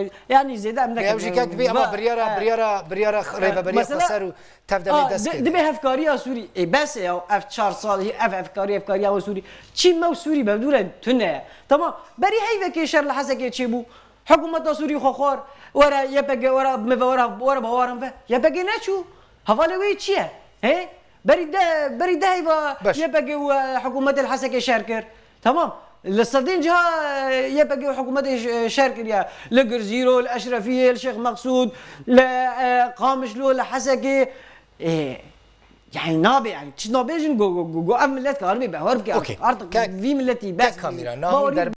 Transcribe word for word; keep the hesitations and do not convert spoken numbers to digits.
e, yanî zêde em Ev jî kek vî ama biryara, biryara, biryara rêveberiya xweser û tevdemê dest kir. Dibê hevkariya Sûrî, ê bes e ya, ev çar sal, ev hevkariya, hevkariya we Sûrî. Çî me û Sûrî be dûre tune ye. Tamam, berî heyvekê şer li Hesekê çêbû. Hikûmeta Sûrî xwe xwar, were Y P G, were me ve, were, were bawarin ve. Y P G neçû. Hevalê wê çi ye? He? Berî de, berî de heyva Y P G û, e, hikûmetê li Hesekê şer kir. Tamam. Li sedên ciha, e, Y P G û hikûmetê ş-, şer kiriye. Li Girzîro, li Eşrefiyê, li Şêx Meqsûd, li, e, Qamişlo, li Hesekê. E, yani nabe yani. Çi nabêjin go, go, go, go, ev millet karibe behar bike. Okey. Artık vî milletî bes. Kamîra, Nahîm